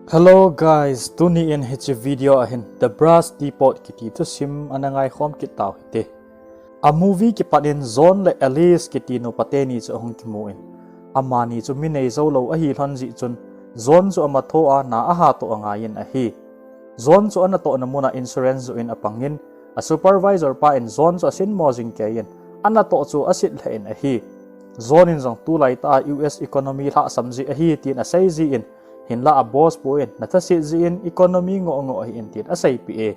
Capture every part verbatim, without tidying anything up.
Hello guys, tuni in hiche video a hin The Brass Teapot kiti thusim ana ngaikhom kit tau hite. A movie kipat in John le Alice kiti nupa teni chu ahung kimu in, amani chu mi nei jou lou ahi lhon jeh chun, John chu amatho a na ahatoh angaiyin ahi. John chu anatohna mun a insurance joh in apangin, a supervisor pa in John chu asinmo jing keiyin, anatoh chu asit lheh in ahi. John in jong tulai tah a U S economy lhahsam jeh ahi tin asei jin, hinlah a boss pu in nathaset jeh in economy ngoh ngoh ahi in tin aseipeh e.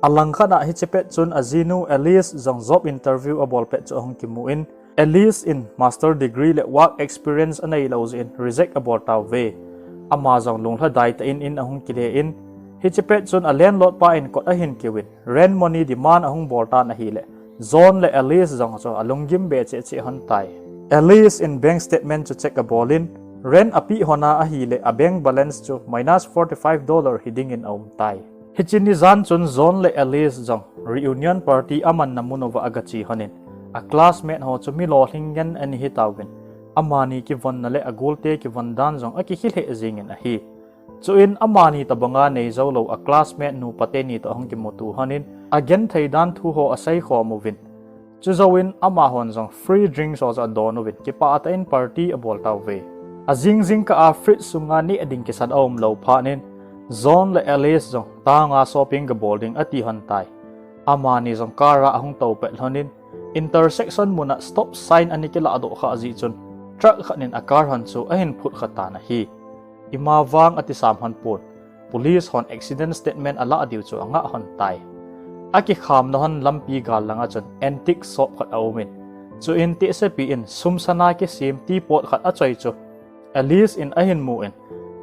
Alangkhat a hiche pet chun ajinu Alice jong job interview abol pet chu ahung kimu in, Alice in master degree le work experience anei lou jeh in reject abol tauve. Ama jong lunglhadai tah in in ahung kile in, hiche pet chun a landlord pa in kot ahin kiuvin, rent money demand ahung bol tan ahile, John le Alice jong chu alunggim be cheh cheh lhon tai. Alice in bank statement chu check abol in, rent apeh lhon a ahile a bank balance chu minus forty five dollar hiding in aum tai. Hiche ni jan chun John le Alice jong reunion party amanna mun uva agache lhon in, a classmate ho chu mi lolhing ngen ana hi tauvin, amani kivonna le agolte kivon dan jong akikhel lheh jeng in ahi. Chuin amani tobang a nei jou lou a classmate nupa teni toh ahung kimuto lhon in, agenthei dan thu ho asei khom uvin, chujou in amahon jong free drinks ho chu adon uvin, kipah tah in party abol tauve. Ajing jingkah a fridge sunga neh ding kisan aum lou phat in, John le Alice jong town a shopping gabol ding ati lhon tai. Amani jong car a ahung tou pet lhon in, intersection mun a stop sign ana kilah doh khah jeh chun, truck khat in a car hon chu ahin phut kha tan ahi. Ima vang ati sam lhon pon, police hon accident statement alah diu chu angah lhon tai. Akikhamna lhon lampi gal lang a chun antique shop khat aum in, chuin tehsepi in sum sana kisem teapot khat achoi chu Alice in ahin mu in,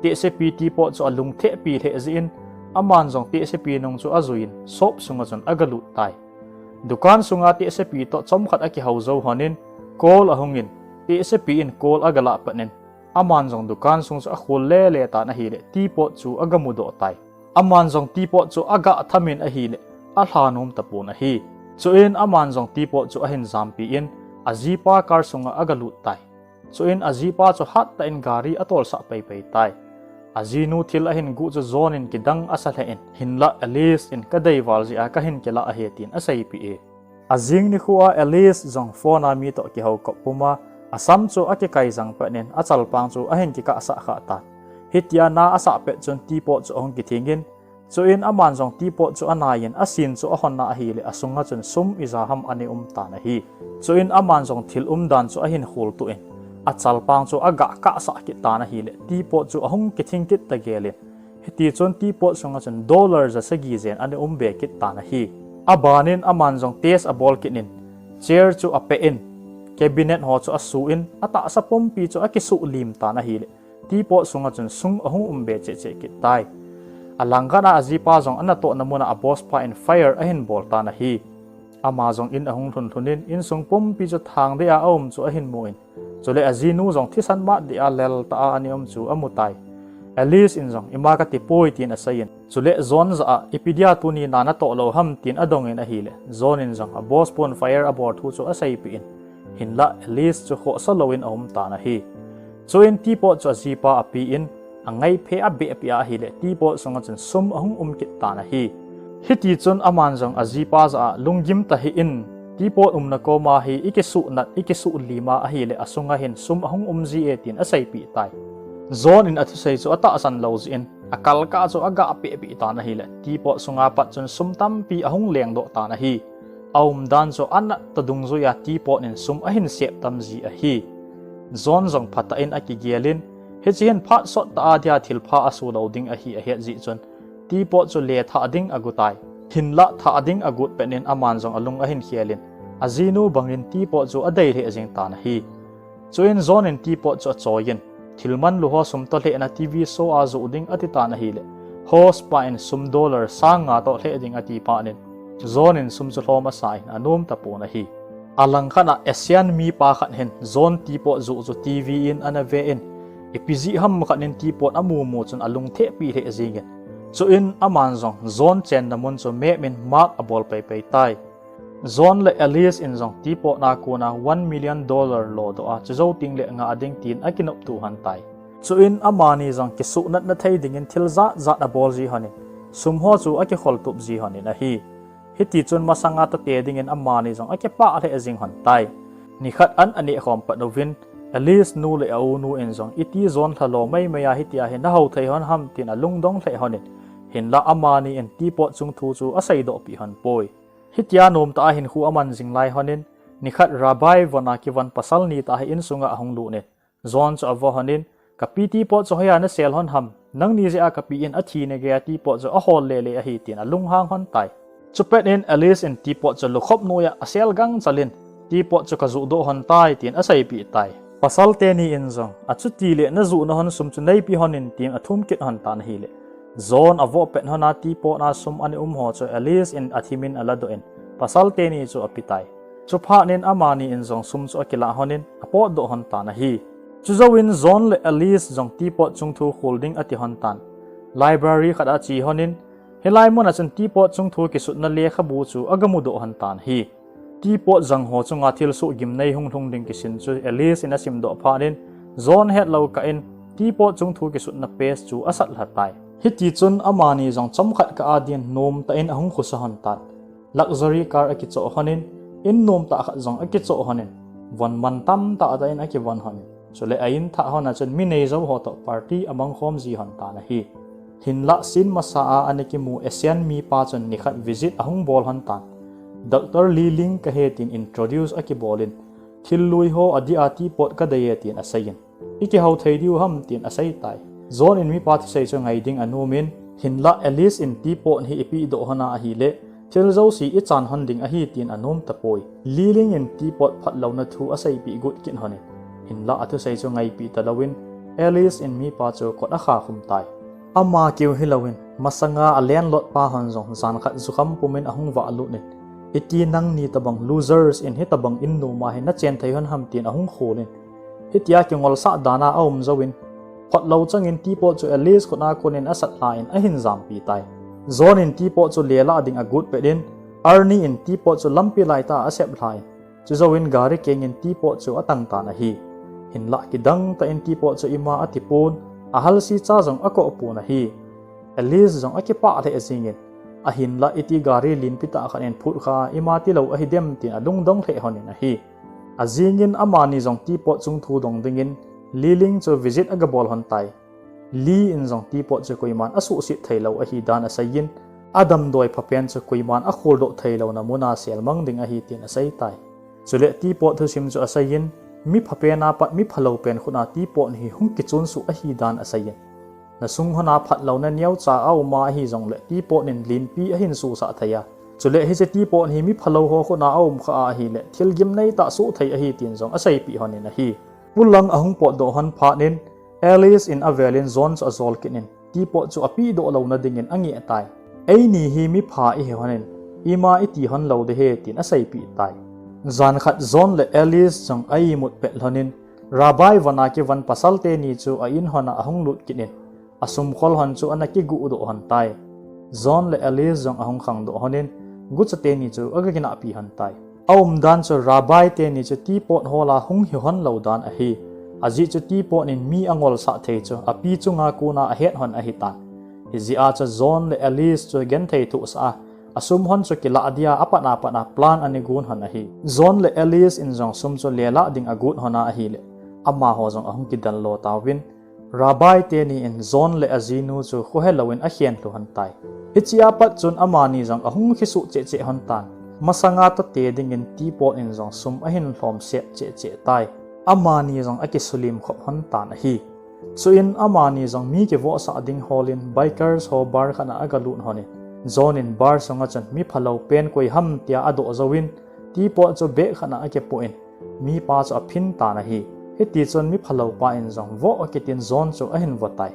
tehsepi teapot chu alungthehpi lheh jeh in, aman jong tehsepi nung chu ajui in shop sunga chun agalut tai. Dukan sunga tehsepi toh chomkhat akihou jou lhon in, call ahung in, tehsepi in call agalah pet in, aman jong dukan sung chu akhol lele tan ahile, teapot chu agamudoh tai. Aman jong teapot chu agah tham in ahile, alha nom tapon ahi. Chuin aman jong teapot chu ahin jampi in, ajipa car sunga agalut tai. Chuin ajipa chu hattah in gari atolsah peipei tai. Ajinu thil ahin guh chu John in kidang asa lheh in, hinlah Alice in kadei val jeh a kahin kilah ahi tin aseipeh e. Ajing nikho a Alice jong phone a mi toh kihou kop pum a, asam chu akikai jang pet in achalpang chu ahin kikahsah khah tan. Hitia na asah pet chun teapot chu ahung kithing in, chuin aman jong teapot chu anai in asin chu ahon a ahile, asunga chun sum ija ham ana um tan ahi. Chuin aman jong thil umdan chu ahin kholtoh in, achalpang chu agah kahsah kit tan ahile, teapot chu ahung kithing kit tagel in, hitichun teapot sunga chun dollar jasagi jen ana um be kit tan ahi. Aban in aman jong test abol kit in, chair chu apeh in, cabinet ho chu asu in, atahsa pumpi chu akisuh lim tan ahile, teapot sunga chun sum ahung um be cheh cheh kit tai. Alangkhat a ajipa jong anatohna mun a a boss pa in fire ahin bol tan ahi. Ama jong in ahung lhun lhun in, insung pumpi chu thang deh a aum chu ahin mu in, chule ajinu jong thisan mat deh a lel tah a ana um chu amu tai. Alice in jong, "Ima kati poi," tin asei in, chule John jah a, "Ipi dia tuni na natoh lou ham?" tin adong in ahile, John in jong a boss pun fire abol thu chu aseipeh in, hinlah Alice chu khohsa lou in aum tan ahi. Chuin teapot chu ajipa ape in, angaiphe abehpeh a ahile, teapot sunga chun sum ahung um kit tan ahi. Hitichun aman jong ajipa jah a, "Lunggim tahih in, teapot umna koma hi ikisuh nat, ikisuh lim a ahile, asunga hin sum ahung um ji e," tin aseipeh tai. John in athusei chu atahsan lou jeh in, akalkah chu agah pehpeh tan ahile, teapot sunga pat chun sum tampi ahung lengdoh tan ahi. Aumdan chu anat toh dungjuia teapot in sum ahin sep tam ji ahi. John jong phatah in akigel in, hiche hin phat sottah a dia thilpha aso lou ding ahi ahet jeh chun, teapot chu lethah ding agot tai. Hinlah thah ding agot pet in aman jong alung ahin khel in, ajinu bangin teapot chu adei lheh jeng tan ahi. Chuin John in teapot chu achoi in, thil manlu ho sum toh lhehna T V show a joh ding ati tan ahile, host pa in sum dollar sang nga toh lheh ding ati phat in, John in sum chu lhom asa in anom tapon ahi. Alangkhat a Asian mipa khat hin John teapot joh chu T V in ana ve in, ipi jeh ham khat in teapot amu mu chun alungthehpi lheh jeng in, chuin aman jong John chenna mun chu map in mark abol peipei tai. John le Alice in jong teapot a kona one million dollar lodoh a, chujou tengle ngah ding tin akinopto lhon tai. Chuin amani jong kisuhnatna thei dingin thil jat jat abol ji lhonin, sum ho chu akikhol tup ji lhonin ahi. Hiti chun masanga tate dingin amani jong akipah lheh jing lhon tai. Nikhat an aneh khom pat uvin, Alice nu le a-unu in jong iti jon lha lo maimai a hitia hi nahou thei lhon ham tin alungdong lheh lhonin, hinlah amani in teapot chung thu chu aseidoh peh lhon poi. Hitia nomtah a hinkho aman jing lai lhonin, nikhat Rabbi vona kivon pasal ni tah hi insunga ahung lut in, John chu avo lhonin, "Kapi teapot chu hoiya nasel lhon ham? Nangni jeh a kapi in athi nagei a teapot chu ahol lele ahi," tin alunghang lhon tai. Chupet in Alice in teapot chu lukhop noiya asel gangchal in, "Teapot chu kajuh doh lhon tai," tin aseipeh tai. Pasal teni in jong, "Achuti le najuh nalhon sum chu neipeh lhonin," tin athum kit lhon tan ahile, John avoh pet lhon a teapot a sum ana um ho chu Alice in athimin aladoh in, pasal teni chu apetai. Chuphat in amani in jong sum chu akilah lhonin apotdoh lhon tan ahi. Chujouvin John le Alice jong teapot chung thu khol ding ati lhon tan. Library khat a ache lhonin, hilai mun a chun teapot chung thu kisutna lekhabu chu agamudoh lhon tan ahi. Teapot jang ho chunga thilsoh gimnei hung lhung ding kisin chu Alice in asimdoh phat in, John hetlou kah in teapot chung thu kisutna page chu asat lha tai. Hiti chun amani jong chomkhat kah a din nomtah in ahung khosa lhon tan. Luxury car akichoh lhonin, in nomtah khat jong akichoh lhonin, von man tamtah tah in akivon lhonin, chule a in thah lhon a chun mi neijou ho toh party amang khom ji lhon tan ahi. Hinlah scene masa a ana kimu Asian mipa chun nikhat visit ahung bol lhon tan. Doctor Li Ling kahi tin introduce akibol in, "Thil lui ho adih a teapot kadei e," tin aseiyin, "Ikihou thei diu ham?" tin asei tai. John in mipa thusei chu ngai ding anom in, "Hinlah Alice in teapot hi ipehdoh lhon a ahile, thil jouse ichan lhon ding ahi," tin anom tapoi. Li Ling in teapot phatlouna thu aseipeh got kit lhonin, hinlah athusei chu ngaipeh talouvin, Alice in mipa chu kot akha khum tai. Ama keu hilouvin, masanga a landlord pa hon jong jan khat jukham pumin ahung vahlut in, "Iti nangni tobang losers in hitobang in nom a hi nachen thei lhon ham?" tin ahung khol in, hitia kingolsah dan a aum jouvin, phatlou changin teapot chu Alice khut a kon in asat lha in ahin jampi tai. John in teapot chu lelah ding agot pet in, Ernie in teapot chu lampi laitah a asep lha in, chujouvin gari keng in teapot chu atang tan ahi. Hinlah kidang tah in teapot chu ima atipon, ahalsi cha jong akoh pon ahi. Alice jong akipah lheh jingin, ahinlah iti gari lenpi tah khat in phut kha ima tilou ahidem tin alungdong lheh lhonin ahi. Ajingin amani jong teapot chung thu dong dingin Li Ling chu visit agabol lhon tai. Li in jong teapot chu koiman asuhset theilou ahi dan aseiyin, adamdoi phapen chu koiman akholdoh theilouna mun a selmang ding ahi tin asei tai. Chule teapot thusim chu aseiyin, mi phapen a pat mi phalou pen khut a teapot hi hung kichonsuh ahi dan aseiyin, nasung lhon a phatlouna neocha aum a ahijongle teapot in lenpi ahin susah thei a, chule hiche teapot hi mi phalou ho khut a aum kha a ahile thil gimnei tah soh thei ahi tin jong aseipeh lhonin ahi. Pulang ahung potdoh lhon phat in, Alice in avelin John chu ajol kit in, teapot chu apehdoh louna dingin angeh tai. Eini hi mipha ihi lhonin, ima iti lhon lou ding ahi tin aseipeh tai. Jan khat John le Alice jong a-imut pet lhonin, Rabbi vona kivon pasal teni chu a in lhon a ahung lut kit in, asumkhol lhon chu ana kigodoh lhon tai. John le Alice jong ahung khangdoh lhonin, gucha teni chu agakinahpi lhon tai. Aumdan chu Rabbi teni chu teapot hol a hung hi lhon lou dan ahi. Ajeh chu teapot in mi angolsah thei chu api chunga kona ahet lhon ahitan. Hijeh a chu John le Alice chu genthei thohsah a, asum lhon chu kilah dia apat apat a plan ana gon lhon ahi. John le Alice in jong sum chu lelah ding agot lhon a ahile, amaho jong ahung kidel lo tauvin, Rabbi teni in John le ajinu chu khohelouvin akhen lhu lhon tai. Hichea pat chun amani jong ahung kisuh cheh cheh lhon tan. Masanga tate dingin teapot in jong sum ahin lhomset cheh cheh tai. Amani jong akisulim khop lhon tan ahi. Chuin amani jong mi kivohsah ding holin bikers ho bar khat a agalut lhonin, John in bar sunga chun mi phalou pen koi ham tia adoh jouvin, teapot chu bag khat a akipoh in, mipa chu aphin tan ahi. Hitichun mi phalou pa in jong voh kit in John chu ahin vo tai.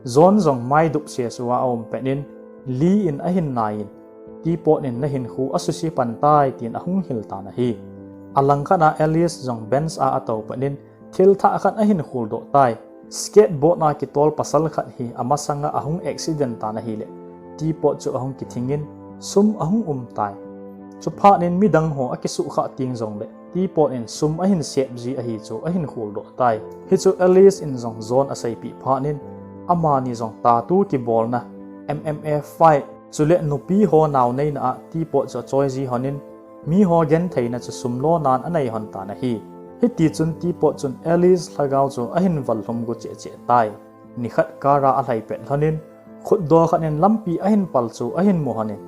John jong maidup sesu a aum pet in, Li in ahin nai in, teapot in nahinkho asuse pan tai tin ahung hil tan ahi. Alangkhat a Alice jong bench a atou pet in, thil thah khat ahin kholdoh tai. Skateboard a kitol pasal khat hi amasanga ahung accident tan ahile, teapot chu ahung kithing in, sum ahung um tai. Chuphat in midang ho akisuhkhah teng jongle, Teapot in sum ahin sep ji ahi chu ahin kholdoh tai. Hichu Alice in jong John aseipeh phat in, amani jong tattoo kibolna, M M A fight, chule nupi ho naoneina a Teapot chu achoi ji lhon in, miho gentheina chu sum lonan anei lhon tan ahi. Hitichun Teapot chun Alice lhagao chu ahin vallhum gu cheh cheh tai. Nikhat car a alhai pet lhon in, khutdol khat in lampi ahin pal chu ahin mu lhon in.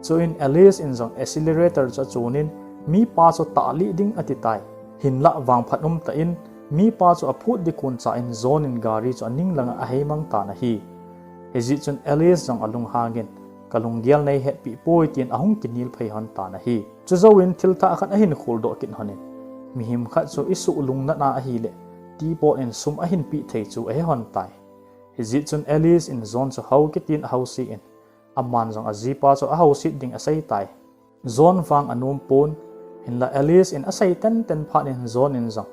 Chuin Alice in jong accelerator chu achun in, mipa chu tahlih ding ati tai. Hinlah vangphat umtah in, mipa chu aphut ding kon cha in John in gari chu aning langa ahei mang tan ahi. Hijeh chun Alice jong alunghang in, ka lunggel nei hetpeh poi tin ahung kinel phei lhon tan ahi. Chujouvin thil thah khat ahin kholdoh kit lhon in, mihem khat chu isuh lungnat a ahileh, Teapot in sum ahin peh thei chu ahe lhon tai. Hijeh chun Alice in John chu hou kit in ahouset in, aman jong ajipa chu ahouset ding asei tai. John vang anom pon, hinlah Alice in asei tenten phat in John in jong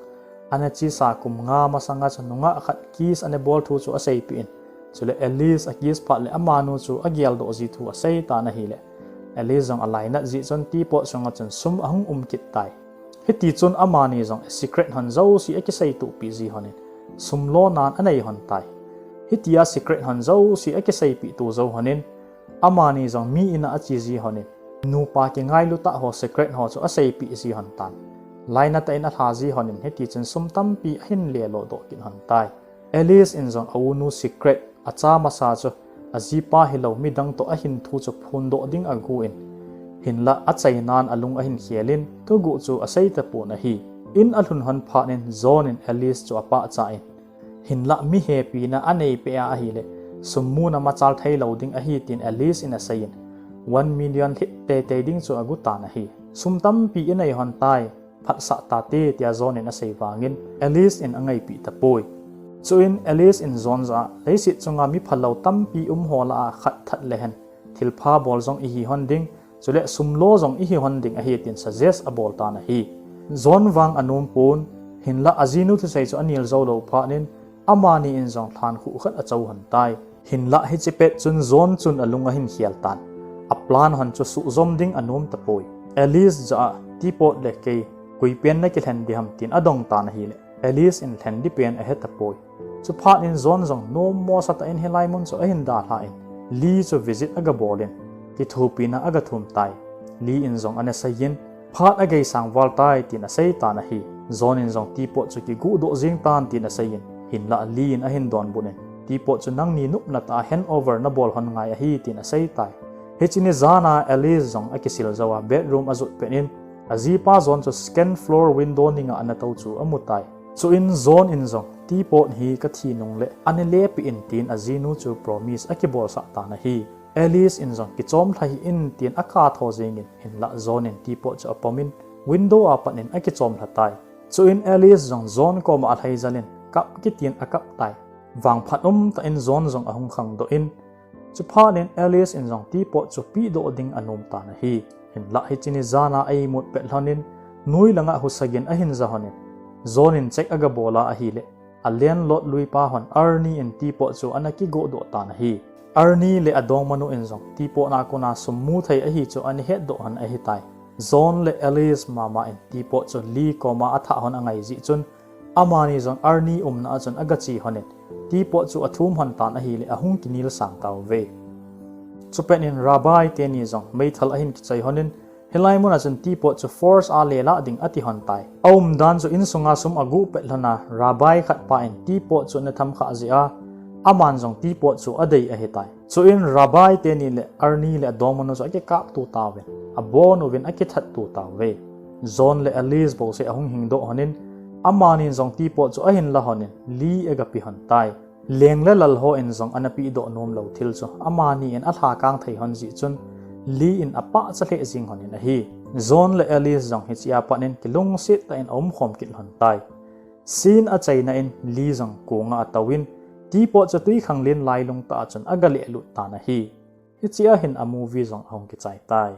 ana chesa kum nga masanga chu nungah khat kiss ana bol thu chu aseipeh in, chule Alice akiss phat le amanu chu ageldoh ji thu asei tan ahileh, Alice jong alainat jeh chun Teapot sunga chun sum ahung um kit tai. Hitichun amani jong secret lhon jouse akiseitoh peh ji lhon in, sum lonan anei lhon tai. Hitia secret lhon jouse akiseipeh to jou lhon in, amani jong mi in a ache ji lhon in, nupa kingailu tah ho secret ho chu aseipeh ji lhon tan. Lainat tah in alha ji lhon in, hitichun sum tampi ahin lelodoh kit lhon tai. Alice in jong aunu secret, acha masa chu, ajipa hilou midang toh ahin thu chu phondoh ding agon, hinlah achainan alung ahin khel in, thuguh chu asei tapon ahi. In alhun lhon phat in John in Alice chu apahcha in, hinlah mi hepina anei peh a ahileh, sum muna machal thei lou ding ahi tin Alice in asei in, one million lhit teitei ding chu agu tan ahi. Sum tampi inei lhon tai, phatsah tate, tia John in asei vangin Alice in angaipeh tapoi. Chuin Alice in John jah a, leiset chunga mi phalou tampi um ho lah a khat that lehen, thilpha bol jong ihi lhon ding, chule sum lo jong ihi lhon ding ahi tin suggest abol tan ahi. John vang anom pon, hinlah ajinu thusei chu anel jou lou phat in, amani in jong lhankhuh khat acho lhon tai. Hinlah hiche pet chun John chun alung ahin khel tan. Aplan lhon chu suhjom ding anom tapoi. Alice jah a, Teapot le kei, koi pen nakilhen ding ham tin adong tan ahileh, Alice in lhen ding pen ahe tapoi. Chuphat in John jong nommo sa tah in hilai mun chu ahin dalha in, Lee chu visit agabol in, kithopina agathum tai. Lee in jong ana sei in, phat ageisang val tai tin asei tan ahi. John in jong Teapot chu kigodoh jeng tan tin asei in, hinlah Lee in ahin donbut in, Teapot chu nangni nopna tah a handover nabol lhon ngai ahi tin asei tai. Hiche ni jan a Alice jong akisil jou a bedroom ajot pet in, ajipa John chu second floor window ninga ana tou chu amu tai. Chuin John in jong Teapot hi kathi nung leh ana lepeh in tin ajinu chu promise akibolsah tan ahi. Alice in jong kichom lha hih in tin akap tho jeng in, hinlah John in Teapot chu apom in window a pat in akichom lha tai. Chuin Alice jong John koma alhai jal in kap kit in akap tai. Vangphat umtah in John jong ahung khangdoh in, chuphat in Alice in jong Teapot chu pehdoh ding anom tan ahi. Hinlah hiche ni jan a a-imut pet lhon in, noi langa husa gin ahin ja lhon in, John in check agabol a ahileh, a landlord luipa hon Ernie in Teapot chu ana kigodoh tan ahi. Ernie le adongmanu in jong Teapot a kona sum mu thei ahi chu ana hetdoh lhon ahitai. John le Alice mama in Teapot chu Lee koma athah lhon angai jeh chun, amani jong Ernie umna a chun agache lhon in, Teapot chu athum lhon tan ahileh ahung kinel sang tauve. Chupet in Rabbi teni jong meithal ahin kichai lhon in, hilai mun a chun Teapot chu force a lelah ding ati lhon tai. Aumdan chu insunga sum aguh pet lhon a, Rabbi khat pa in Teapot chu ana thamkhah jeh a, aman jong Teapot chu adei ahitai. Chuin Rabbi teni le Ernie le adongmanu chu akikapto tauvin, abonuvin akithatto tauve. John le Alice bouseh ahung hingdoh lhon in, amanin jong Teapot chu ahin la lhon in, Lee agape lhon tai. Leng le lal hon jong ana pehdoh nomlou thil chu amani in alhakang thei lhon jeh chun, Lee in apahcha lheh jeng lhon in ahi. John le Alice jong hichea pat in kilungset tah in aumkhom kit lhon tai. Scene achaina in Lee jong konga atouvin, Teapot chu twikhanglen lailung tah a chun agalelut tan ahi. Hichea hin a movie jong ahung kichai tai.